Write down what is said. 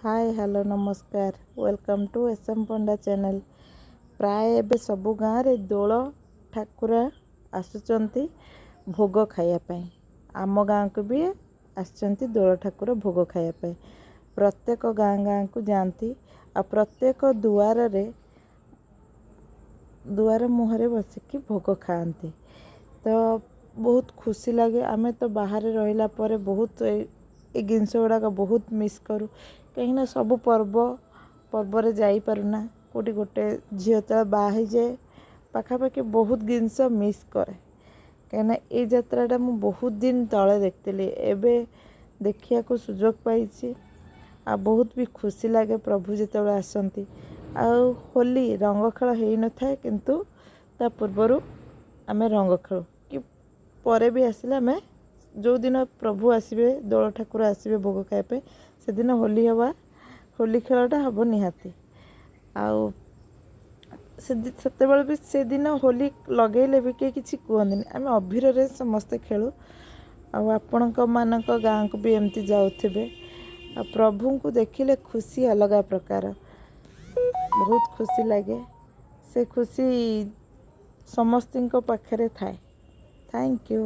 ହାଏ, hello, ନମସ୍କାର। Welcome to S M Panda channel. ପ୍ରାୟ ଏବେ ସବୁ ଗାଁରେ ଦୋଳ ଠାକୁର ଆସୁଛନ୍ତି ଭୋଗ ଖାଇବା ପାଇଁ। ଆମ ଗାଁକୁ ବି ଆସିଛନ୍ତି ଦୋଳ ଠାକୁର ଭୋଗ ଖାଇବା ପାଇଁ। ପ୍ରତ୍ୟେକ ଗାଁ ଗାଁକୁ ଯାଆନ୍ତି ଆଉ ପ୍ରତ୍ୟେକ ଦୁଆରରେ, ଦୁଆର ମୁହଁରେ ବସିକି ଭୋଗ ଖାଆନ୍ତି। ତ ବହୁତ ଖୁସି ଲାଗେ। ଆମେ ତ ବାହାରେ ରହିଲା ପରେ ବହୁତ ଏ ଜିନିଷ ଗୁଡ଼ାକ ବହୁତ ମିସ୍ କରୁ, କାହିଁକିନା ସବୁ ପର୍ବ ପର୍ବରେ ଯାଇପାରୁନା। କେଉଁଠି ଗୋଟେ ଝିଅ ଯେତେବେଳେ ବାହା ହେଇଯାଏ, ପାଖାପାଖି ବହୁତ ଜିନିଷ ମିସ୍ କରେ, କାହିଁକିନା ଏଇ ଯାତ୍ରାଟା ମୁଁ ବହୁତ ଦିନ ତଳେ ଦେଖିଥିଲି, ଏବେ ଦେଖିବାକୁ ସୁଯୋଗ ପାଇଛି। ଆଉ ବହୁତ ବି ଖୁସି ଲାଗେ ପ୍ରଭୁ ଯେତେବେଳେ ଆସନ୍ତି। ଆଉ ହୋଲି ରଙ୍ଗ ଖେଳ ହେଇନଥାଏ, କିନ୍ତୁ ତା ପୂର୍ବରୁ ଆମେ ରଙ୍ଗ ଖେଳୁ କି ପରେ ବି ଆସିଲେ, ଆମେ ଯେଉଁଦିନ ପ୍ରଭୁ ଆସିବେ, ଦୋଳ ଠାକୁର ଆସିବେ ଭୋଗ ଖାଇବା ପାଇଁ, ସେଦିନ ହୋଲି ହେବା, ହୋଲି ଖେଳଟା ହେବ ନିହାତି। ଆଉ ସେ ସେତେବେଳେ ବି, ସେଦିନ ହୋଲି ଲଗେଇଲେ ବି କେହି କିଛି କୁହନ୍ତିନି। ଆମେ ଅଭିରରେ ସମସ୍ତେ ଖେଳୁ। ଆଉ ଆପଣଙ୍କ ମାନଙ୍କ ଗାଁକୁ ବି ଏମିତି ଯାଉଥିବେ। ଆଉ ପ୍ରଭୁଙ୍କୁ ଦେଖିଲେ ଖୁସି ଅଲଗା ପ୍ରକାର, ବହୁତ ଖୁସି ଲାଗେ। ସେ ଖୁସି ସମସ୍ତଙ୍କ ପାଖରେ ଥାଏ। Thank you.